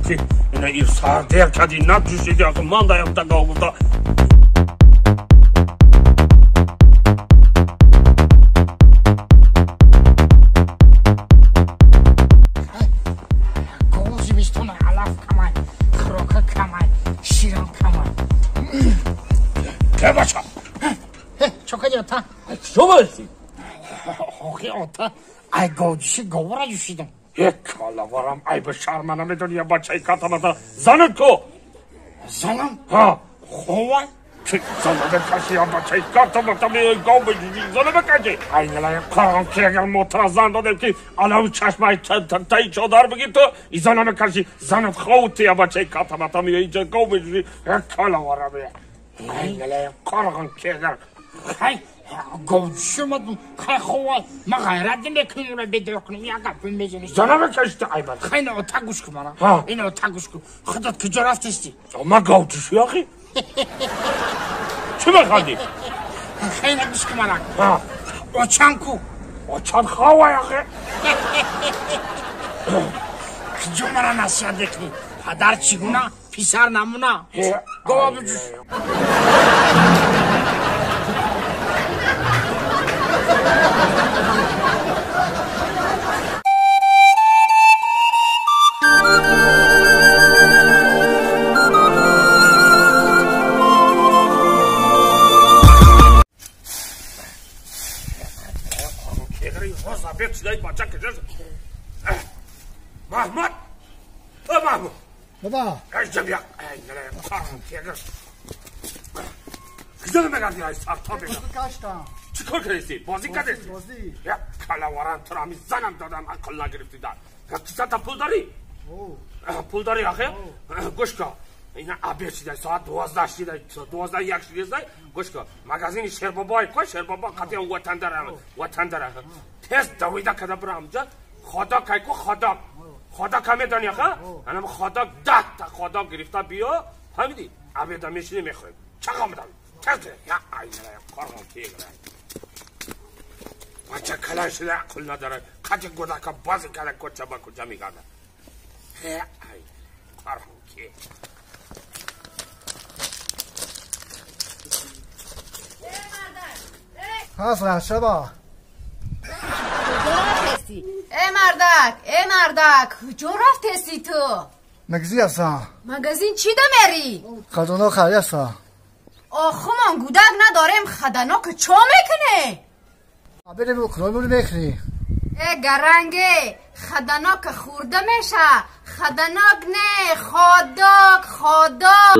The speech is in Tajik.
ки ина ир сар дер кади наҷӯшиди ахи ман да якта гов гуфта. Гов зимистона алаф камай, хӯрока камай, ширам камай. Ке бача? Чо кади ота? Чо боши? Охи ота, ай говҷӯши говра ҷӯшидам. Як калаварам ай ба шарма намедони я бачаи катамата занат ку? Занам? Ҳа. Ховай? Чи зана бекаши я бачаи катамата меои гов беҷӯши зана бекаши? Ай налая қарон ки агар мо тра зан додем ки алав чашмаи таи чодар бигир ту и зана бекаши занат хов ту я бачаи катамата меои инҷа гов беҷӯши як калаварам ай налая қарон ки агар хай говҷӯши омадам хай ховай ман ғайрат намекунам ура бедор кунам як гапи мезанӣ. Зана бекаши ту айбат. Хай ина ота гӯш кун мана. Ина ота гӯш кун. Худат куҷо рафтисти? Ман говҷӯши ахи. Чӣ механдӣ? Хай ина гӯш кун мана. Очам ку? Очам ховай ахи. Куҷо мара насиҳат мекунӣ? Падар чӣ гуна? Писар намуна. Гова биҷӯш. Маҳмуд! О Маҳмуд! Баба! Куҷо мегардӣ ай сарто бега? Каштам. Чӣ кор кардисти? Бозӣ кардисти? Бозӣ. Як калаваран туро ҳами занам додам ақл нагирифтӣ дар. Кисата пул дорӣ? Пул дорӣ ахе? Гӯш кун. Ина обед шидай соат 12 шидай, 12 як шидай. Гӯш кун. Магазини Шербобой ко Шербобо қатъан ватандара, ватандара. Тез давида када бира амҷа. Ходок кай ку ходок. Ходок ка медонӣ аха? Анам ходок 10 та ходок гирифта биё. Фаҳмидӣ? Обеда мешинӣ мехӯрем. Чақа медам. Тез я ай қорғон тегра. Бача калан шуда ақл надорад. Қати гудака бозӣ карда кӯча ба кӯча мегардад. Ай қорғон ки. Ҳа, Э мардак, э мардак, куҷо рафтеси ту? Магазин ҳастам. Магазин чӣ да мери? Хазоно хари ҳастам. Охумон гудак надорем, хаданока чо мекуне? Аберем хӯрокмон мехӯрӣ. Э гаранге, хаданока хӯрда меша. Хаданок не, ходок, ходок.